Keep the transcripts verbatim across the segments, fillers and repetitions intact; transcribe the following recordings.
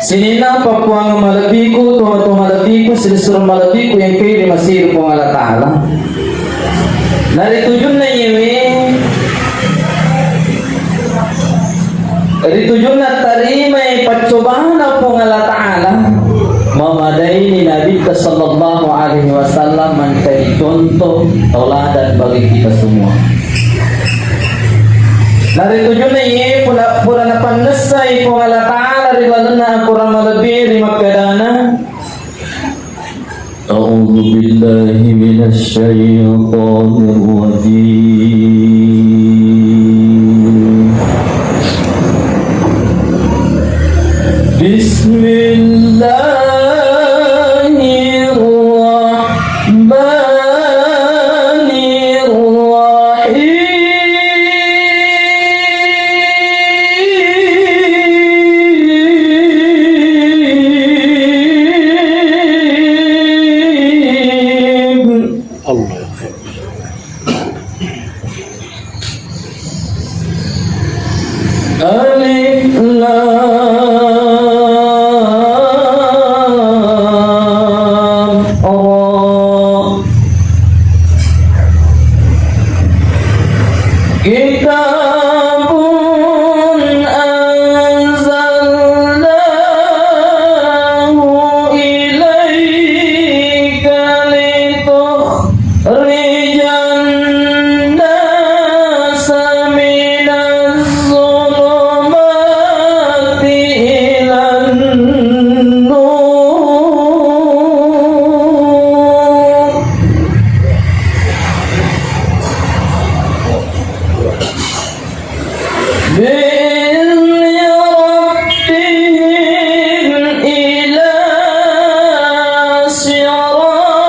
Sininna pappuang malebbiku, tomatoa malebbiku, silessureng malebbiku engkae ri masiri Puang Allah Ta'ala. Naritujunna iyewe, ritujunna tarimai paccobana Puang Allah Ta'ala, mamadaini Nabitta sallallahu alaihi wasallam mancaji contoh tauladan bagi kita semua. Naritujunna iye pura, pura napannessai Puang Allah Ta'ala ri lalenna Al-Quran malebbi ri makkedana, أعوذ بالله من الشيطان الرجيم. بسم الله الرحمن الرحيم. الله أكبر. ألف لام را. كتاب أنزلناه إليك لتخرج الناس من الظلمات إلى النور. بإذن ربهم إلى صراط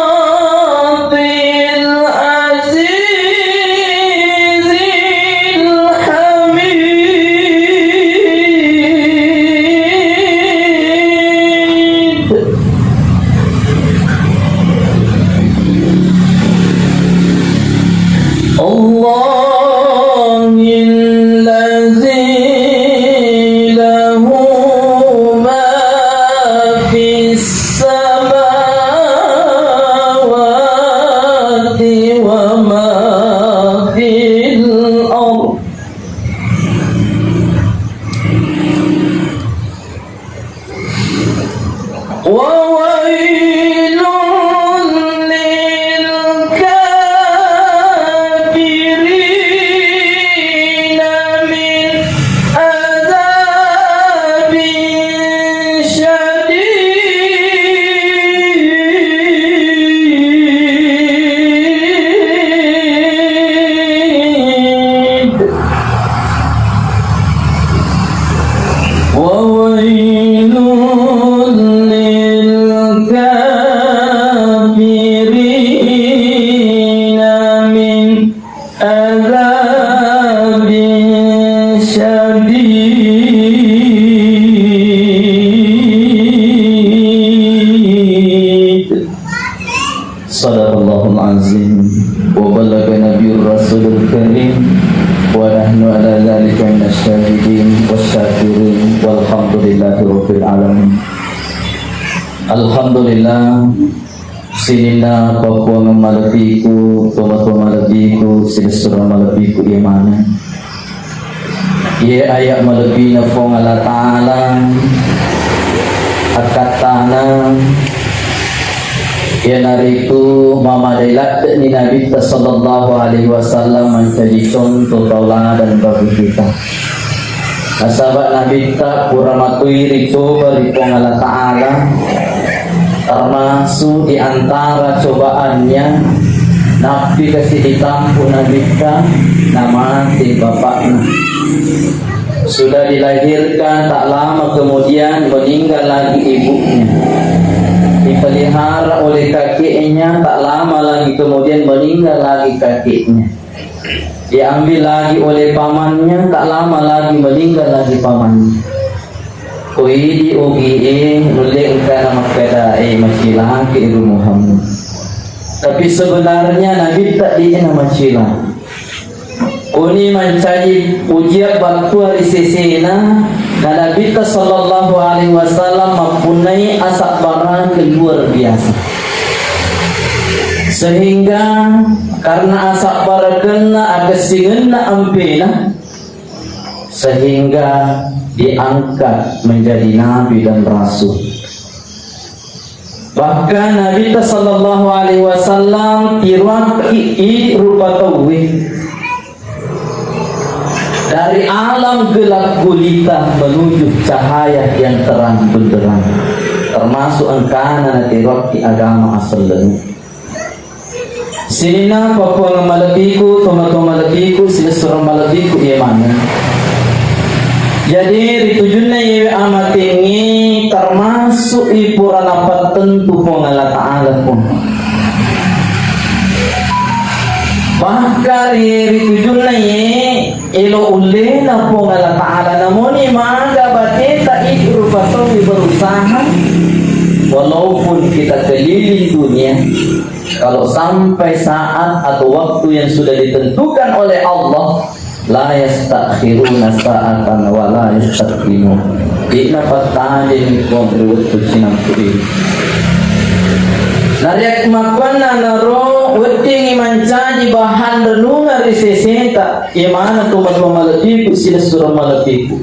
العزيز الحميد. الله الذي له ما في السماوات وما في الأرض. وويل للكافرين من عذاب شديد. وويل للكافرين من عذاب شديد. صدق الله العظيم وبلغ النبي الرسول الكريم ونحن على ذلك من الشاهدين والشاكرين والحمد لله رب العالمين. Alhamdulillah, sininna pappuang malebbiku, tomatoa malebbiku, silessureng malebbiku iye maneng. Iye aya' malebbina Puang Allah Ta'ala, akkattana, iyanaritu mamadai ladde'ni Nabitta sallallahu alaihi wasallam mancaji contoh tauladan bagi kita. Nasaba' Nabitta pura matoi ricoba ri Puang Allah Ta'ala, termasuk di antara cobaannya, nappi kasi ditampu Nabitta, namate bapakna. Sudah dilahirkan, tak lama kemudian meninggal lagi ibunya. Dipelihara oleh kakeknya, tak lama lagi kemudian meninggal lagi kakeknya. Diambil lagi oleh pamannya, tak lama lagi meninggal lagi pamannya. Ko idi ogi e, nulle engkana makkeda, "Eh, macilaki ru Muhammad." Tapi sebenarnya Nabitta de'na macila. Koni mancaji ujian battua ri sesena, Nabitta sallallahu alaihi wasallam mappunnai asabbarang luar biasa. Sehingga karena asabbarakenna, akessingenna ampena, sehingga diangkat menjadi nabi dan rasul. Bahkan Nabitta sallallahu alaihi wasallam tiroakki idi rupa tauwe dari alam gelap gulita menuju cahaya yang terang benderang, termasuk engkana natiroakki agama asellengnge. Sininna Puang malebbiku, tomatoa malebbiku, silessureng malebbiku, iya maneng. Jadi, ritujunna iyewe amatengnge termasuk i pura napattentu Puang Allah Ta'ala pun. Bahkan ri-, ritujunna iye elo ullena Puang Allah Ta'ala, namuni maga bateta idi rupa tauwe berusaha, walaupun kita keliling dunia, kalau sampai saat atau waktu yang sudah ditentukan oleh Allah, la yastakhiruna sa'atan wa la yastaqdimun. De'na pattajeng Puang ri wettu cinampu'e. Nariak-, makkuannanaro weddingngi mancaji bahan renungan ri seseta, iye maneng tomatoa malebbiku, silessureng malebbiku.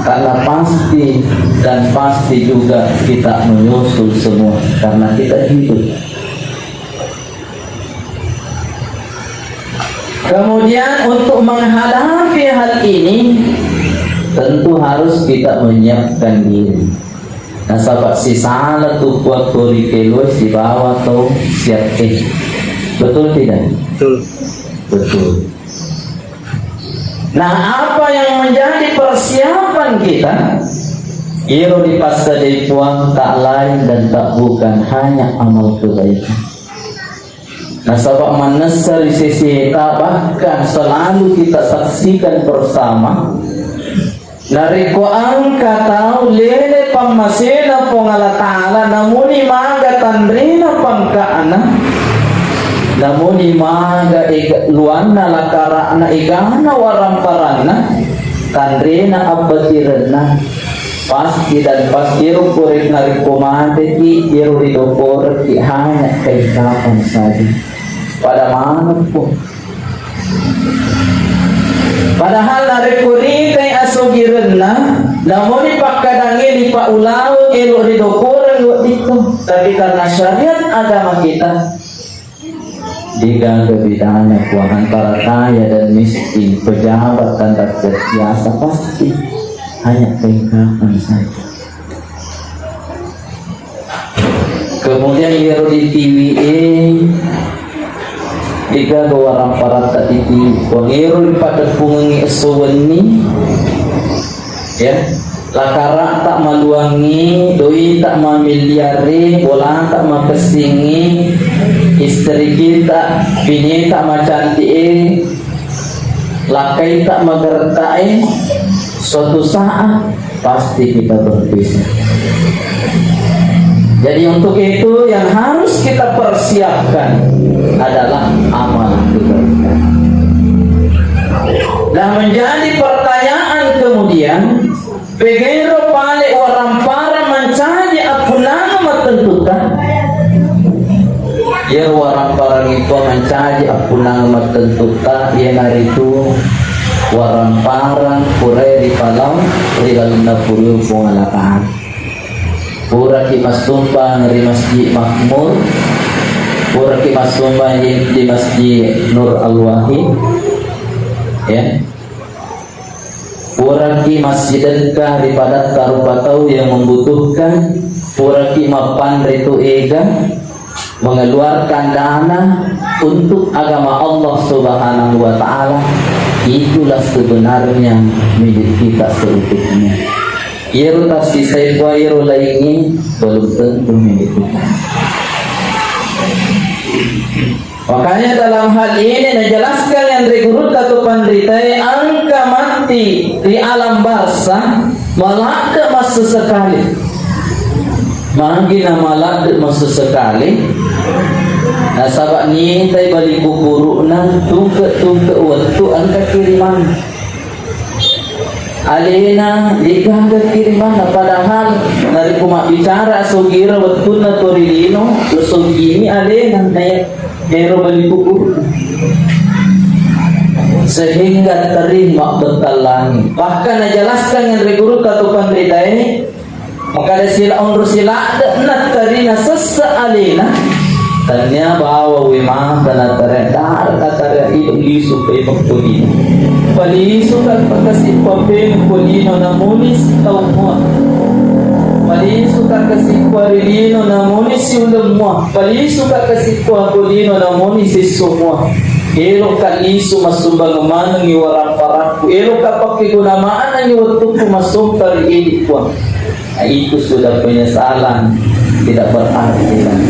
Karena pasti dan pasti juga kita menyusul semua, karena kita hidup. Kemudian, untuk menghadapi hal ini, tentu harus kita menyiapkan diri. Nasaba sisala tu kuat tori keloi sibawa tau siap, eh. Betul tidak? Betul. Betul. Nah, apa yang menjadi persiapan kita? Iro dipassadai Puang tak lain dan tak bukan, hanya amal kebaikan. Nasaba mannessa ri seseta, bahkan selalu kita saksikan bersama, narekko engka tau lele pammasena Puang Allah Ta'ala, namuni maga tanrena pangka'na, namuni maga ega-, luanna lakara'na, egana waramparanna, tanrena abbatirenna, pasti dan pasti ero pura narekko mateki, ero ridokorekki hanya kaingkapan saja. Pada maneng, Puang. Padahal narekko ritai asogirenna, namuni pakkadangnge ripaulaweng elo ridokoreng weddikko. Tapi karena syariat agama kita, degaga bedana, Puang, antara kaya dan miskin, pejabat dan rakyat biasa, pasti hanya kaingkapan saja. Kemudian iyaro ditiwi e, degaga waramparatta ditiwi. Wangero ripaddeppungengngi esso wenni, ya, lakara'ta maluangngi, doita mamiliare, bolata makessingngi, istrikita, bineta macanti'e, lakkaita magerta'e, suatu saat pasti kita berpisah. Jadi untuk itu yang harus kita persiapkan adalah amal kebaikan. Nah, menjadi pertanyaan kemudian, pegero pale waramparang mancaji appunnangeng mattentutta? Iyaro waramparang iko mancaji appunnangeng mattentutta, iyanaritu waramparang purae ripalao ri lalenna purue Puang Allah Ta'ala. Puraki massumbang ri Masjid Makmur, puraki massumbang ri, ri Masjid Nur Al-Wahid, ya. Puraki massidekka ri padatta rupa tau yang membutuhkan, puraki mappanre tu ega, mengeluarkan dana untuk agama Allah Subhanahu wa Ta'ala, itulah sebenarnya milik kita seutuhnya. Iyaro tassisai pua iyaro laingnge belum tentu milik kita. Makanya dalam hal ini najelaskan anre gurutta tu panritae, engka matti ri alam barzah, maladde massesekali. Magi na maladde massesekali? Nasaba nitai bali kuburu'na, tungke-tungke wettu engka kirimanna. Alena degaga kirimanna, padahal narekko mabbicara asogira wettunna to ri lino, to sogini alena na ero bali kubur. Sehingga teri mabbettang langit. Bahkan najelaskan anre gurutta to panritae, makkada sila onro siladde na teri nasessa alena. Tania bawa we mata na teri, dar na teri itu lisu pe mekko dino. Palisu ka pakasi pape mekko dino namuni sitaung mua. Palisu ka kasi kua ri lino namuni siuleng mua. Palisu ka kasi kua ko lino namuni sissung mua. Elo ka lisu massumbang manengi warapparakku. Elo ka pakkeguna manengi wettukku massompa ri idi kua. Nah, itu sudah penyesalan, tidak berarti lagi.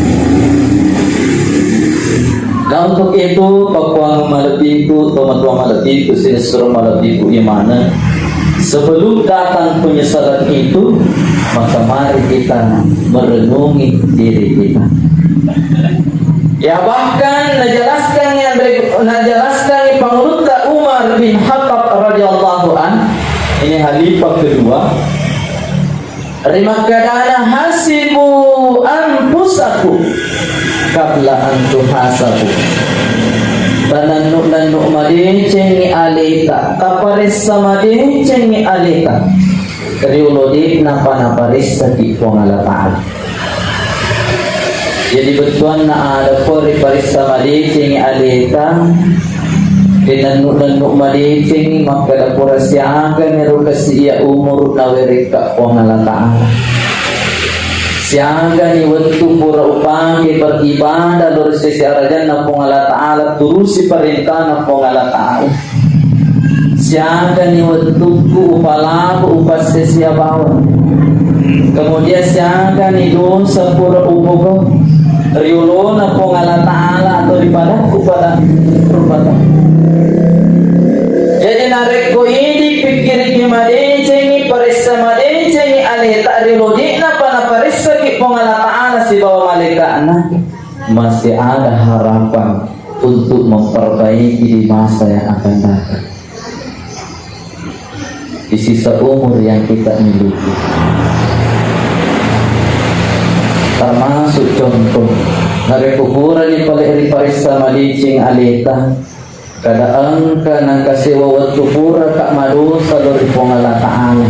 Nah, untuk itu, pakuang malebbiku, tomatoa malebbiku, silessureng malebbiku imaneng, sebelum datang penyesalan itu, maka mari kita merenungi diri kita. Ya, bahkan najelaskan, najelaskan Pangulutta Umar bin Khattab radhiyallahu an, ini khalifah kedua, rimakkedana, "Hasibu anfusakum qabla an tuhasabu." Tanannu-nannu madecengngi aleta, taparessa madecengngi aleta. Riolo de'napa naparessaki Puang Allah Ta'ala. Jadi bettuanna ada ko riparessa madecengngi aleta, rinannu-nannu madecengngi makkada pura siagani ro kasi iya umuru nawerekka Puang Allah Ta'ala. Siagani wettu pura upake beribadah lao ri sese arajanna Puang Allah Ta'ala, turusi parentana Puang Allah Ta'ala. Siagani wettukku upalabu upassesea bawang. Kemudian siagani dosa pura upogau riolona Puang Allah Ta'ala atau ri padakku pada rupata. Jadi narekko idi pikkiriki madecengi, paressa madecengi aleta riolo de'napa naparessaki Puang Allah Ta'ala sibawa malaika'na, masih ada harapan untuk memperbaiki di masa yang akan datang. Di sisa umur yang kita miliki. Termasuk contoh, narekko purani pale riparessa madeceng aleta, kada engka nangka sewa wettu puraka madosa lao ri Puang Allah Ta'ala.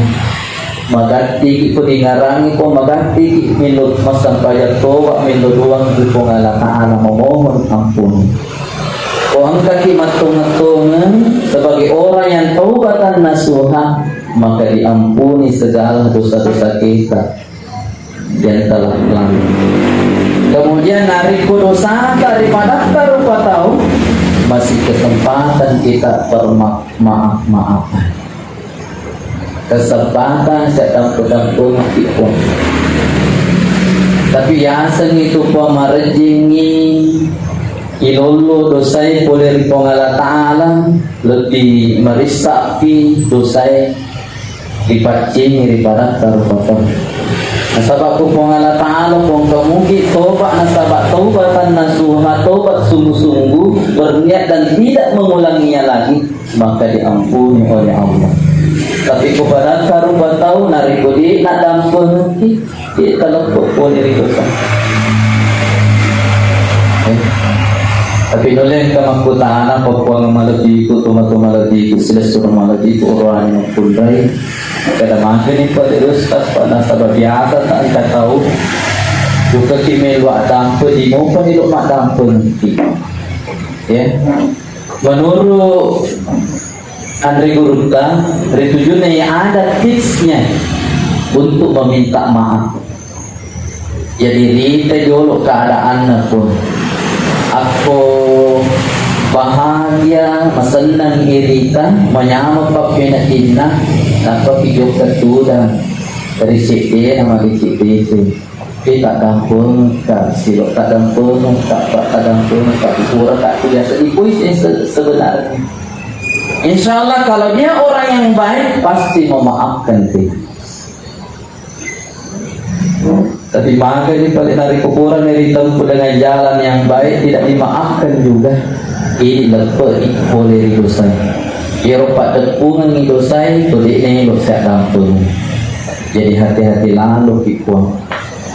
Magattiki ko dingarangi ko, magattiki millo massempajang toba, millo doang ri Puang Allah Ta'ala, memohon ampun. Ko engkaki mattongeng-tongeng sebagai orang yang taubatan nasuha, maka diampuni segala dosa-dosa kita yang telah lalu. Kemudian narekko dosata ri padatta rupa tau, masih kesempatan kita bermaaf-maafan. Kesempatan saya tampung-tampung. Tapi yaseng itu pamarejjingi ilollo dosai pole ri Puang Allah Ta'ala, lebih merissapi dosai ripaccingi ri padatta rupa tau. Nasaba ku Puang Allah Ta'ala, Puang kamuki toba, nasaba taubatan nasuha, toba sungguh-sungguh, berniat dan tidak mengulanginya lagi, maka diampuni oleh Allah. Tapi ku padatta rupa tau, narekko de nadampengki, de taleppo pole ri dosa. Eh, tapi nulle engka makkutana, Puang malebbiku, tomatoa malebbiku, silessureng malebbiku, oroane makkunrai. Kada makani pale Ustaz, Pak, nasaba biasa ta engka tau duka ki melo addampeng, di mopa ni lo maddampeng. Ya. Menurut Anre Gurutta, ritujunna ada tipsnya untuk meminta maaf. Jadi rita jolo keadaanna pun. Akko bahagia, masennang irita, manyameng pappeneddinna, nappa pijokka tudang ri seddena madeceng-deceng. Tapi taddampengekka, silo taddampengekka, taddampengekka, pura tak biasa dipuisi se-, sebenarnya. Insya Allah, kalau dia orang yang baik, pasti memaafkan kita. Tapi maka ini paling hari kuburan yang ditempuh dengan jalan yang baik, tidak dimaafkan juga. Ini lepe pole ri dosanya. Iyaro paddeppungengngi dosae, ko de'na elo siaddampeng. Jadi hati-hati laloki, Puang.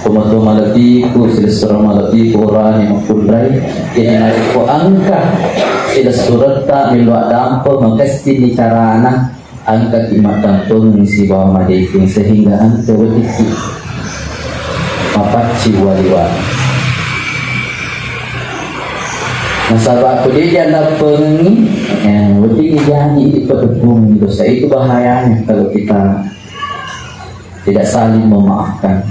Tomatoa malebbiku, silessureng malebbiku, orane makkunrai. Jadi narekko engka silessuretta melo addampeng, makessini carana, engkaki maddampengengngi sibawa madeceng sehingga engka weddikki mapaccing wali-wali. Nasaba ko de'ja addampengengngi, eh, wedding jadi dipaddeppungengngi dosa. Itu bahayanya kalau kita tidak saling memaafkan.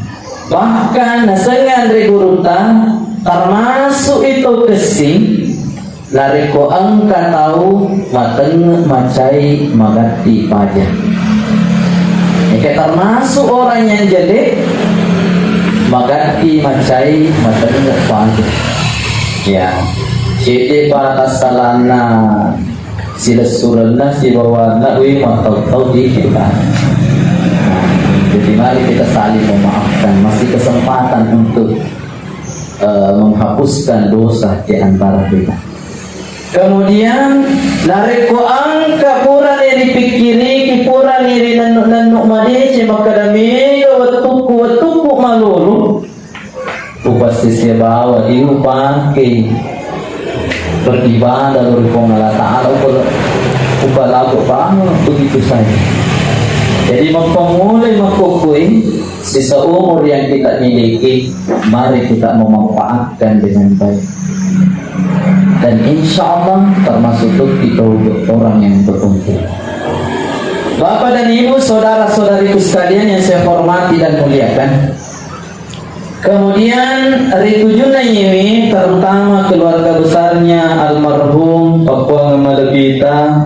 Bahkan nasengnge anre gurutta, termasuk itu kessing, narekko engka tau matenge macai magatti paja. Maka termasuk orang yang jelek, magatti macai matenge paja. Ya, cedde pa tassalanna silessurenna sibawanna, wih, mattau-tau dikit kan. Nah, jadi mari kita saling memaafkan, masih kesempatan untuk, eh, menghapuskan dosa di antara kita. Kemudian, narekko engka purani ripikkiriki, purani rinennu-nennu madeceng, makkeda mega wettukku, wettukku malolo, Upassesea bawa, di upake beribadah lao ri Puang Allah Ta'ala, upa-, upalabo bawa, begitu saja. Jadi, mappammulai makkukkuwe, sisa umur yang kita miliki, mari kita memanfaatkan dengan baik. Dan insya Allah termasuk kita orang yang beruntung. Bapak dan Ibu, saudara-saudariku sekalian yang saya hormati dan muliakan, Kemudian, ri tujunna iwi, terutama keluarga besarnya almarhum Papuang Malebita,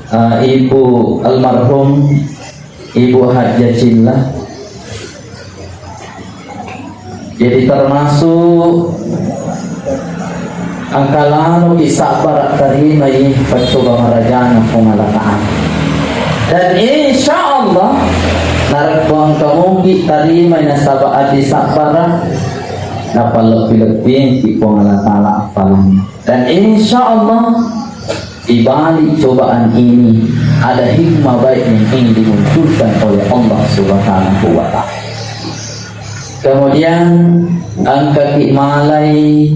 eh, Ibu almarhum Ibu Hajjah Cilla. Jadi, termasuk engka laloki sabbara tarimai paccoba marajana Puang Allah Ta'ala. Dan insya Allah, narekko engka muki tarimai nasaba ati sabbara, napallebbi-lebbingki Puang Allah Ta'ala appalanna. Dan insya Allah, di balik cobaan ini ada hikmah baik yang ingin dimunculkan oleh Allah Subhanahu wa Ta'ala. Kemudian, engkaki malai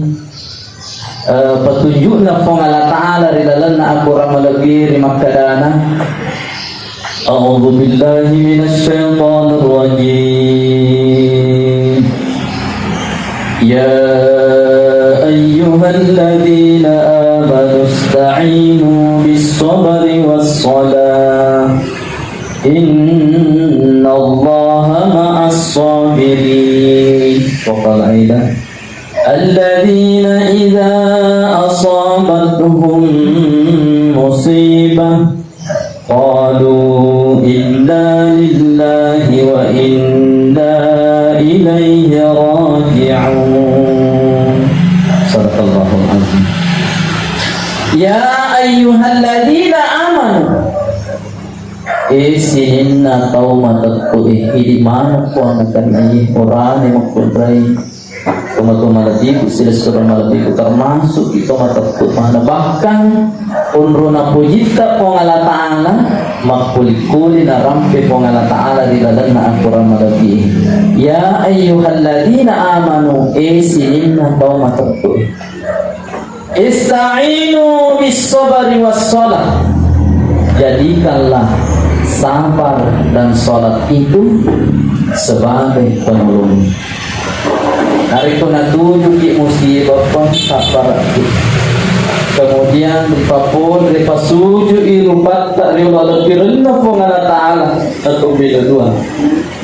eh, petunjukna Puang Allah Ta'ala ri lalenna Al-Quran malebbi ri makkedana, أعوذ بالله من الشيطان الرجيم. يا أيها الذين آمنوا استعينوا بالصبر والصلاة إن الله مع الصابرين. وقال أيضا الذين إذا أصابتهم مصيبة قالوا إنا لله وإنا إليه راجعون. صدق الله العظيم. يا أيها الذين آمنوا. Eh, sininna tau matekku, eh, idi maneng Puang nakenna, eh, orane makkunrai. Tomatoa malebbiku, silessureng malebbiku, termasuk itu matekku mana. Bahkan, unru napujitta Puang Allah Ta'ala, makkuli-kuli narampe Puang Allah Ta'ala ri lalenna Al-Quran malebbi. Ya ayyuhalladzina amanu, eh, sininna tau matekku. Ista'inu bis sabri was shalah. Jadikanlah sabar dan salat itu sebagai penolong. Narekko natujuki musibah, Puang, sabbaraki. Kemudian ripapon, ripasujui rupatta ri uleng lebbirenna Puang Allah Ta'ala, natummi dua.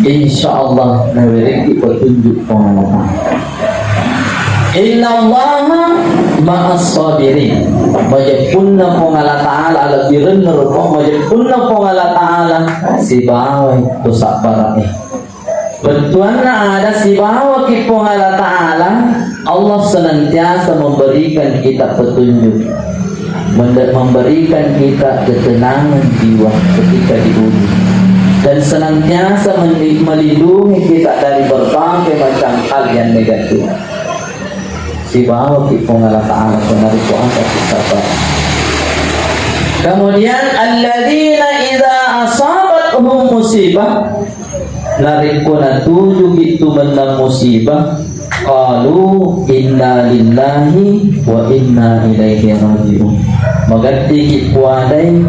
Insya Allah nawerekki petunjuk Puang Allah Ta'ala. Innallaha ma'as sabirin. Majeppunna Puang Allah Ta'ala, lebbirenna rupa majeppunna Puang Allah Ta'ala sibawai tu sabbara'e. Bettuanna ada sibawaki Puang Allah Ta'ala, Allah senantiasa memberikan kita petunjuk, mende-, memberikan kita ketenangan jiwa ketika diuji, dan senantiasa mendi-, melindungi kita dari berbagai macam hal yang negatif. Sibawaki Puang Allah Ta'ala, pengaruh Puang Allah Ta'ala. Kemudian, alladzina idza asabatuhum musibah, narekko natujuki tu mennang musibah, qalu inna lillahi wa inna ilaihi raji'un. Magettiki puadai,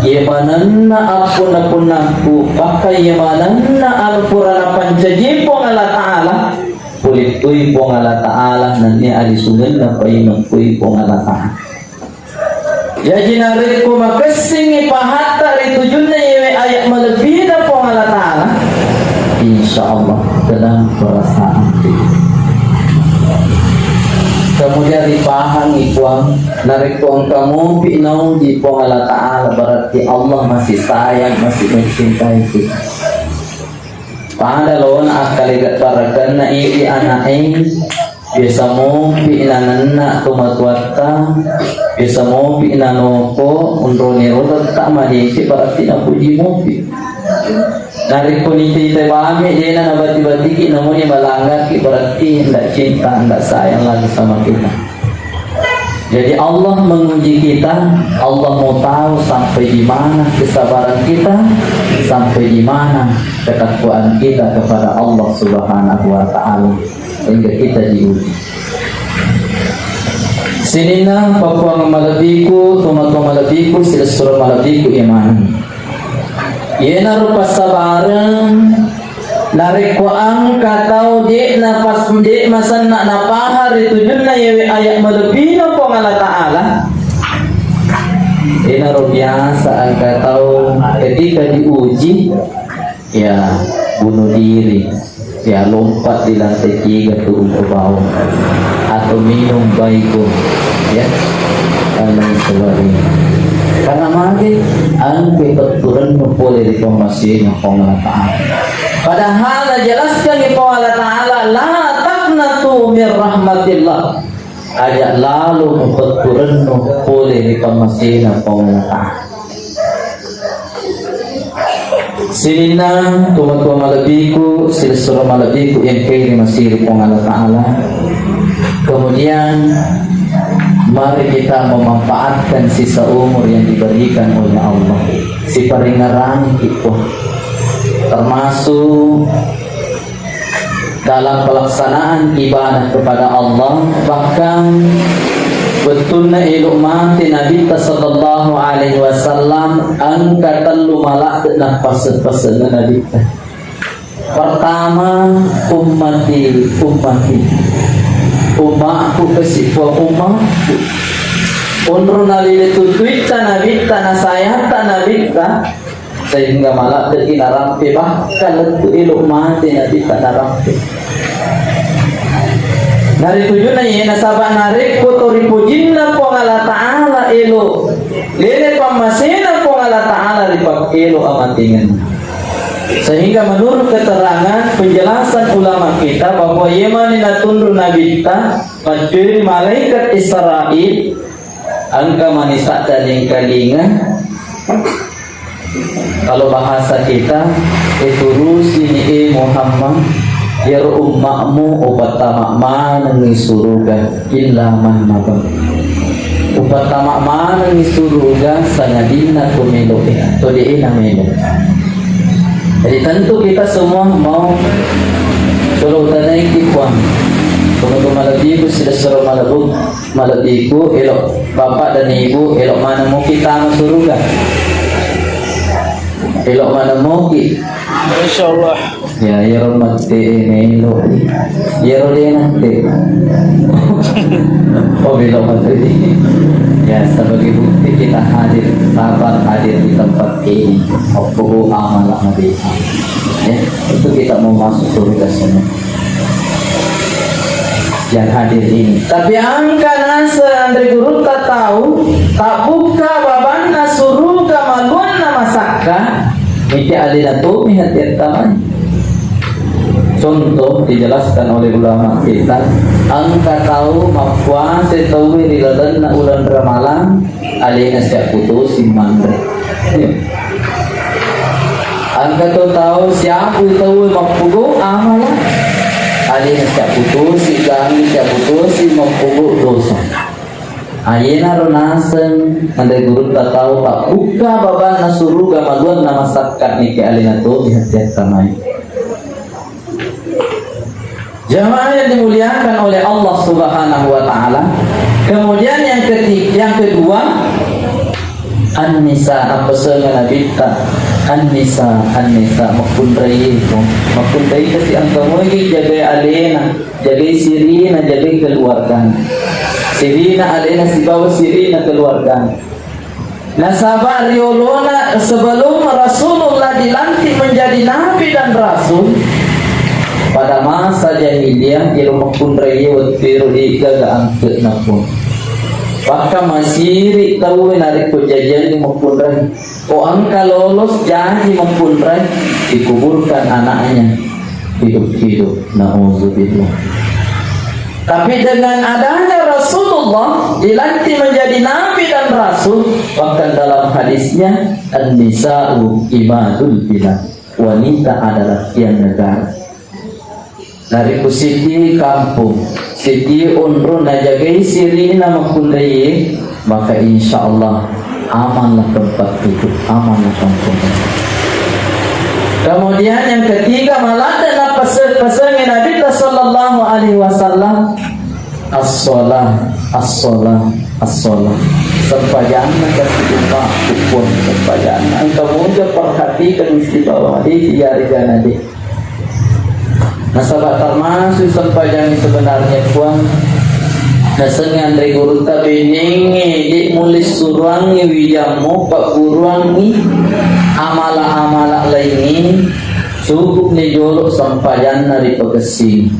iye manenna appunna-punnakku, bahkan iye manenna anu pura napancaji Puang Allah Ta'ala, kulittui Puang Allah Ta'ala, nennia alisungenna paimeng kui Puang Allah Ta'ala. Jaji narekko makessingngi pahatta ri tujunna iyewe ayat malebbina Puang Allah Ta'ala, insya Allah tenang perasaan kita. Kemudian dipahangi Puang, narekko engka mopi nauji Puang Allah Ta'ala, berarti Allah masih sayang, masih mencintai kita. Pada lona akkalega barakenna idi ana'e, biasa mopi nanenna tomatoatta, biasa mopi nanoko, unroni ro tetta madeceng, berarti napuji mopi. Narekko nita-ita bame, dena nabati-batiki, namuni malanggaki, berarti ndak cinta, ndak sayang lagi sama kita. Jadi Allah menguji kita, Allah mau tahu sampai di mana kesabaran kita, sampai di mana ketakwaan kita kepada Allah Subhanahu wa Ta'ala, sehingga kita diuji. Sininna pappuang malebbiku, tomatoa malebbiku, silessureng malebbiku, iman. Iyanaro passabareng, narekko engka tau de'na pas, de' masenna napaha ri tujunna iyewe ayat malebbina Puang Allah Ta'ala, iyanaro biasa engka tau ketika diuji, ya, bunuh diri. Ya, lompat di lantai tiga turun ke bawah atau minum Baygon, ya, dan lain sebagainya. Karena mage engka petturennu pole ri pammasena Puang Allah Ta'ala. Padahal najelaskan Puang Allah Ta'ala, "La taqnatu min rahmatillah." Aja lalo mupetturennu pole ri pammasena Puang Allah Ta'ala. Sininna tomatoa malebbiku, silessureng malebbiku yang keri masiri Puang Allah Ta'ala. Kemudian, mari kita memanfaatkan sisa umur yang diberikan oleh Allah. Siparingerrangiki, Puang. Termasuk dalam pelaksanaan ibadah kepada Allah, bahkan wettunna elo mate Nabitta sallallahu alaihi wasallam, engka tellu maladde nappaseng-paseng Nabitta. Pertama, ummati, ummati. Ummaku, kesi Puang, ummaku. Onro nalile tutuitta Nabitta, nasayatta Nabitta, sehingga maladde'ki narampe, bahkan lettu elo mate Nabitta narampe. Naritujunna iye nasaba narekko to ripojinna Puang Allah Ta'ala elo, lele pammasena Puang Allah Ta'ala ripakkelo amatengenna. Sehingga menurut keterangan penjelasan ulama kita bahwa iye mani natunru Nabitta, maccuri malaikat Israil, engka mani sadda lingkalinga. Kalau bahasa kita, e, turusini, e Muhammad, iyaro umma'mu upattama manengngi suruga, illa man aba. Upattama manengngi suruga sangadinna to melo, e, to de' e namelo. Jadi tentu kita semua mau, kalau utanaiki Puang, kalau malebbiku, silessureng malebbu-, malebbiku, elo Bapak dan Ibu, elo maneng muki tama suruga. Elo maneng muki. Insya Allah. Ya, iyaro mate melo. Iyaro de' nate. Oh, belok mate. Ya, sebagai bukti kita hadir, sabar hadir di tempat ini. Aku amal mati. Ya, itu kita mau masuk surga semua yang hadir ini. Tapi engka naseng anre gurutta tau, tabbukka babanna suruga maluanna masakka, miki alena tomi hati tamai. Contoh dijelaskan oleh ulama kita, engka tau mappuasa tauwe ri lalenna uleng Ramalang, alena siapputusi manre. Engka to tau siapu tauwe mappugu amala, alena siapputusi ganggu, siapputusi mappugu dosa. Ayenaro naseng anre gurutta tau pabbukka babanna suruga maduanna masakka niki alena tomi hati-hatta mai. Jamaah yang dimuliakan oleh Allah Subhanahu wa Ta'ala. Kemudian yang ketiga, yang kedua, An-nisa, apa senga nabitta? An-nisa, an-nisa, makkunrai ko. Makkunrai kasi engka mogi jagai alena, jagai sirina, jagai keluarga. Sirina alena sibawa sirina keluarga. Nasaba riolona sebelum Rasulullah dilantik menjadi nabi dan rasul, pada masa jahiliyah, iyaro makkunrai wettu ero de'gaga angke'na pun. Pakka masiri tauwe narekko jajianni makkunrai. Ko engka lolos jaji makkunrai, dikuburkan anaknya hidup-hidup. Nauzubillah. Tapi dengan adanya Rasulullah dilantik menjadi nabi dan rasul, bahkan dalam hadisnya, "An-nisa'u imadul bilad." Wanita adalah tiang negara. Narekko siti kampung, siti onro najagai sirina makkunrai, maka insya Allah amanlah tempat duduk, amanlah kampung. Kemudian yang ketiga, maladde na pese-, pesengi Nabi sallallahu alaihi wasallam, as-shalah, as-shalah, as-shalah. Sempajanna kasi lupa, kupon sempajanna. Engka muja perhatikan istiqamah di tiga regana di. Nasaba termasuk sempajang sebenarnya, Puang. Nasengnge anre gurutta benengnge, de mulle suruangngi wijammu, pagguruangngi amala-amala laingnge, cukup ni jolo sempajanna ripakessing.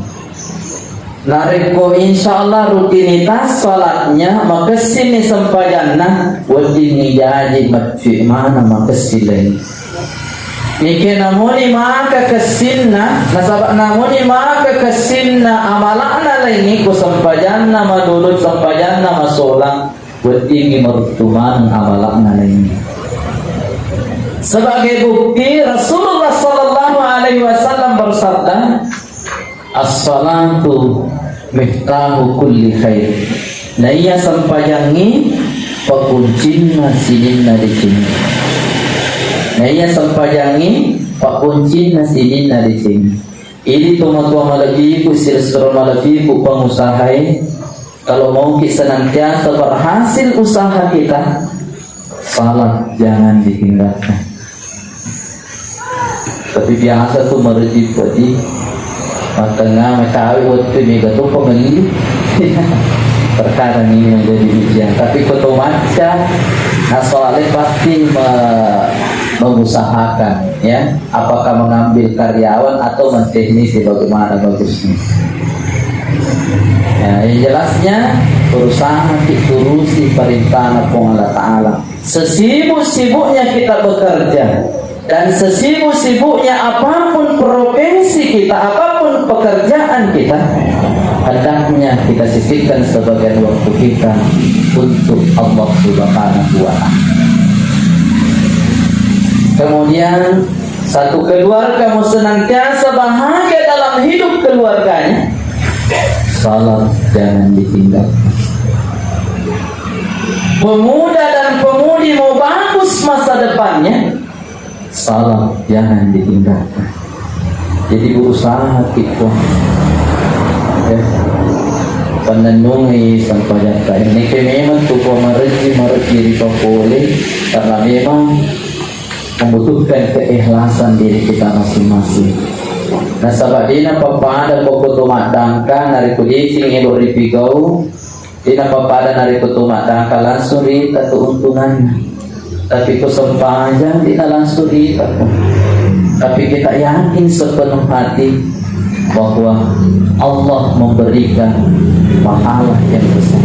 Narekko insya Allah rutinitas salatnya, makessing ni sempajanna, wedding ni jaji maccui mana makessing laingnge. Nike namuni maka kessinna, nasaba namuni maka kessinna amala'na laingnge, ko sempajanna madodoi, sempajanna masolang, weddingngi maruttu maneng amala'na laingnge. Sebagai bukti, Rasulullah sallallahu alaihi wasallam bersabda, "As-salatu miftahu kulli khair." Naiya sempajangngi pakuncinna sininna decengnge. Naiya sempajangngi pakuncinna sininna decengnge. Idi tomatoa malebbiku, siressuro malebbiku, pengusahae, kalau mau ki senantiasa berhasil usaha kita, salat jangan ditinggalkan. Tapi biasa tu merejik wedi, mattengnga mekawe wettu mega tu pengelli. Terkadang ini menjadi ujian. Tapi ketua macca, nah, soalnya pasti me-, mengusahakan, ya, apakah mengambil karyawan atau menteknisi bagaimana bagusnya. Ya, yang jelasnya berusaha kita turusi perintah Puang Allah Ta'ala. Sesibuk-sibuknya kita bekerja dan sesibuk-sibuknya apapun profesi kita, apapun pekerjaan kita, hendaknya kita sisihkan sebagian waktu kita untuk Allah Subhanahu wa Ta'ala. Kemudian, satu keluarga mau senantiasa bahagia dalam hidup keluarganya, salat jangan ditinggalkan. Pemuda dan pemudi mau bagus masa depannya, salat jangan ditinggalkan. Jadi berusaha kita, ya, pennennungi sempajatta. Ini ke memang tuh kau merejji, merejji di Papole, karena memang membutuhkan keikhlasan diri kita masing-masing. Nasaba dena pappada pokok to maddangka, narekko deceng elo ripigau, dena pappada narekko to maddangka langsung rita keuntungannya. Tapi ko sempajang dena langsung rita. Tapi kita yakin sepenuh hati bahwa Allah memberikan pahala yang besar.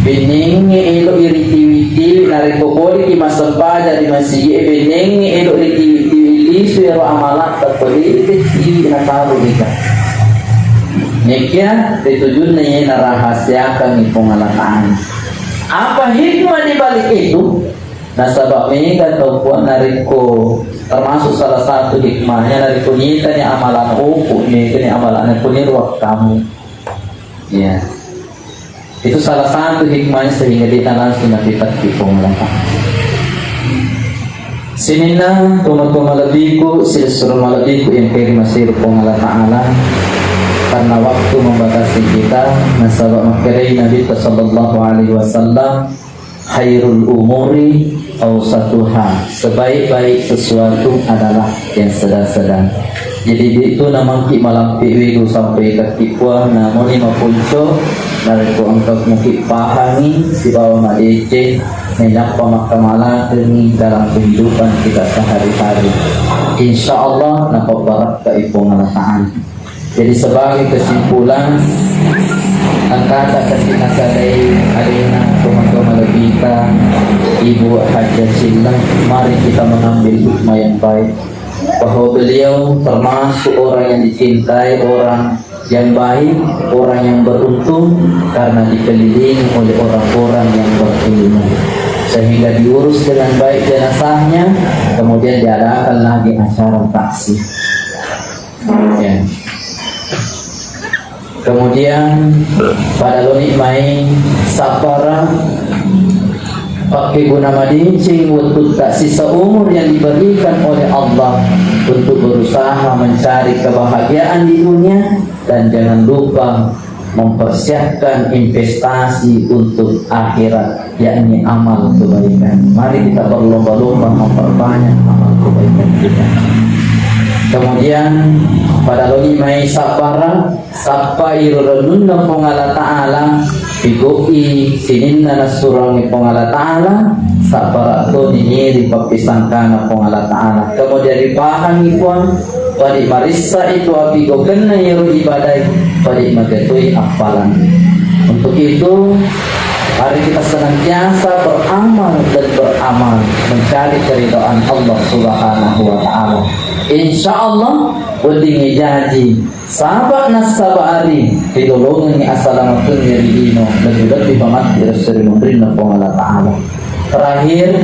Benengnge elo iritiwi-tiwi, narekko poliki massempajang di masigi e, benengnge elo ritiwi-tiwi lisu ero amalatta ko de tiwi nataro ika. Nekia ritujunna ye narahasiakan Puang Allah Ta'ala. Apa hikmah di balik itu? Nasaba mega tau kuat narekko, termasuk salah satu hikmahnya, narekko nitani amalan uku, nitani amalan kuniro kamu. Ya. Itu salah satu hikmahnya sehingga dia langsung napitakki Puang Allah Ta'ala. Sininna tomatoa malebbiku, silessureng malebbiku yang keri masih Puang Allah Ta'ala, karena waktu membatasi kita, nasaba makkedai Nabi sallallahu alaihi wasallam, "Khairul umuri awsatuha," sebaik-baik sesuatu adalah yang sedang-sedang. Jadi, itu namangki malampe wego sampai kaki puang, namuni mapunco, narekko engka muki pahangi sibawa madeceng, menappa makkamalakengi dalam kehidupan kita sehari-hari. Insya Allah, napabbarakkai Puang Allah Ta'ala. Jadi, sebagai kesimpulan, engkata kasi nasadai alena tomatoa malebbita Ibu Hajjah Cilleng, mari kita mengambil hikmah yang baik bahwa beliau termasuk orang yang dicintai, orang yang baik, orang yang beruntung karena dikelilingi oleh orang-orang yang berilmu, sehingga diurus dengan baik jenazahnya, kemudian diadakan lagi acara takziah. Ya. Kemudian, pada loni mai sabbara, pakkeguna madeceng wettutta sisa umur yang diberikan oleh Allah untuk berusaha mencari kebahagiaan di dunia, dan jangan lupa mempersiapkan investasi untuk akhirat, yakni amal kebaikan. Mari kita berlomba-lomba memperbanyak amal kebaikan kita. Kemudian, pada loni mai sabbara, sappai ro renunna Puang Allah Ta'ala, pigau'i sininna nassuroangngi Puang Allah Ta'ala, sabbara toni ri pappisangkana Puang Allah Ta'ala. Kemudian ripahangi Puang, padi marissa itu api gokenna yero ibadai, padi magatoi appalang. Untuk itu, mari kita senantiasa beramal dan beramal mencari keridhaan Allah Subhanahu wa Ta'ala. Insya Allah, weddingngi jaji saba' nassabari rilolongengngi asalamakeng ri lino, lebbi-lebbi pamatti ri munrinna Puang Allah Ta'ala. Terakhir,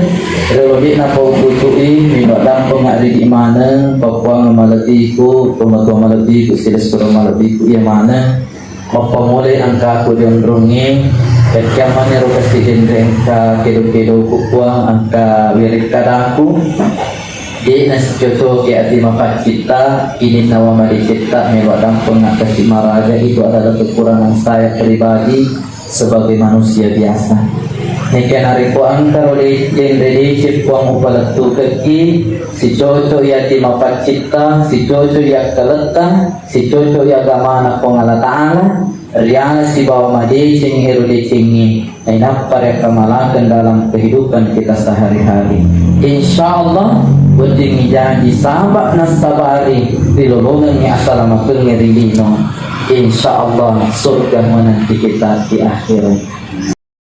riolobi'na pau kutu'i, melo dampengnga ridi maneng, pappuang malebbiku, tomatoa malebbiku, silessureng malebbiku, iya maneng, mappammulai engkaku dionrongnge, yakkiammaniro kasi denre engka kedo-kedoku puang, engka wirekkadaku, de'na sicocoke ati mapaccitta, ininna wa madecetta, melo dampengnga kasi maraga, itu adalah kekurangan saya pribadi, sebagai manusia biasa. Neke narekko engkaro de-, denre deceng puang upalettukekki, sicoco yati mapaccitta, sicoco yakkaletta, sicoco yagamana Puang Allah Ta'ala, riala sibawa madeceng ero decengnge, nainappa riakkamalakeng dalam kehidupan kita sehari-hari. Insya Allah, weddingngi jaji saba' nassabari rilolongengngi asalamakeng ri lino. Insya Allah, surga menanti kita di akhirat.